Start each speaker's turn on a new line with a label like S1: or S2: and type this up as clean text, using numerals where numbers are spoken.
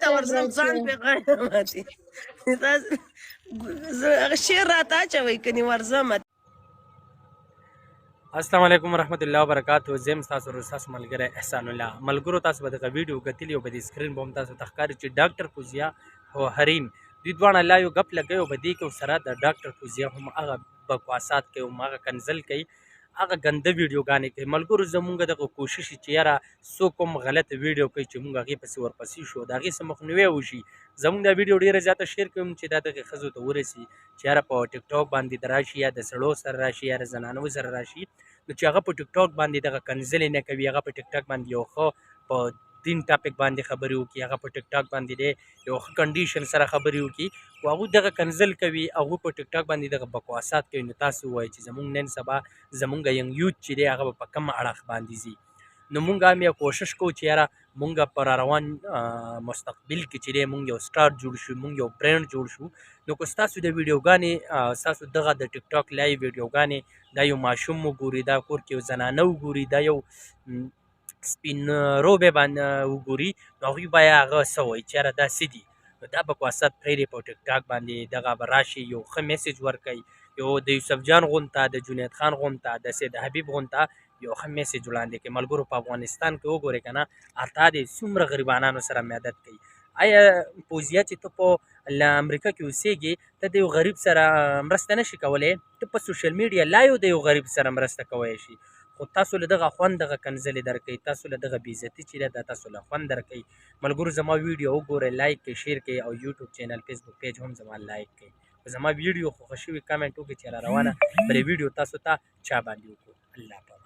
S1: ته ورځم، ځان پې غاړه ماتي. تاسو زه هغه شعر راته اچوئ، کني ورځم.
S2: السلام علیکم ورحمت الله وبرکاتو. زم تاسو تاسو ملګری احسان الله. ملګرو، تاسو به دغه ویډیو کتلی او په دې سکرین به هم تاسو ته ښکاري چې ډاکټر فوزیا او حریم دوی دواړه لا یو ګپ لګوي، او په دې کې سره د ډاکټر فوزیا هم هغه بکواسات کوي، هم هغه کنزل کوي، هغه ګنده ویډیوګانې کوي. ملګرو، زمونږ دغه کوشش چې یاره څوک هم غلطه ویډیو کوي چې مونږ هغې پسې ورپسې شو، د هغې څه مخنیوی وشي. زمونږ دا ویډیو ډېره زیاته شیر کوم چې دا دغې ښځو ته ورسي چې یاره په ټیک ټاک باندې د راشي، یا د سړو سره راشي، یا د زنانو سره راشي، نو چې هغه په ټیک ټاک باندې دغه کنځلې نه کوي، هغه په ټیک ټاک باندې یو ښه په دین ټاپک باندې خبرې وکړي، هغه په ټیک ټاک باندې دی یو ښه کنډیشن سره خبرې وکړي. خو هغوی دغه کنځل کوي، هغوی په ټیک ټاک باندې دغه بکواسات کوي. نو تاسو ووایئ چې زمونږ نن سبا زمونږ ینګ یوت چې دی هغه به په کوم اړخ باندې ځي؟ نو مونږ هم یو کوشش کوو چې یاره مونږ په روان مستقبل کې چې دی مونږ یو سټار جوړ شو، مونږ یو برند جوړ شو. نو که ستاسو د ویډیوګانې، ستاسو دغه د ټیک ټاک لایو ویډیوګانې دا یو ماشوم وګوري، دا کور کې یو زنانه وګوري، دا یو سپین روبې باندې وګوري، نو هغوی به هغه څه وایي چې یاره دا څه دي؟ نو دا بکواسات پرېږدي. په ټیک ټاک باندې دغه به راشي، یو ښه میسج ورکوي، یو د یوسف جان غونته، د جنید خان غونته، د سید حبیب غونته یو ښه میسج وړاندې کوي. ملګرو، په افغانستان کې وګورئ که نه، عطا دې څومره غریبانانو سره مدد کوي. آیا فوزیه چې ته په له امریکا کې اوسېږې، ته د یو غریب سره مرسته نشي کولی؟ ته په سوشل میډیا لایو د یو غریب سره مرسته کولی شي، خو تاسو له دغه خوند دغه کنځلې درکوي، تاسو له دغه بېعزتي چې ده دا تاسو له خوند درکوي. ملګرو، زما ویډیو وګورئ، لایک کړئ، شیر کړئ، او یوټیوب چینل، فیسبوک پیج هم زما لایک کړئ. که زما ویډیو خوښه شوي، کمنټ وکړئ چې را روانه بلې ویډیو تاسو ته چا باندې وکړو. الله پامان.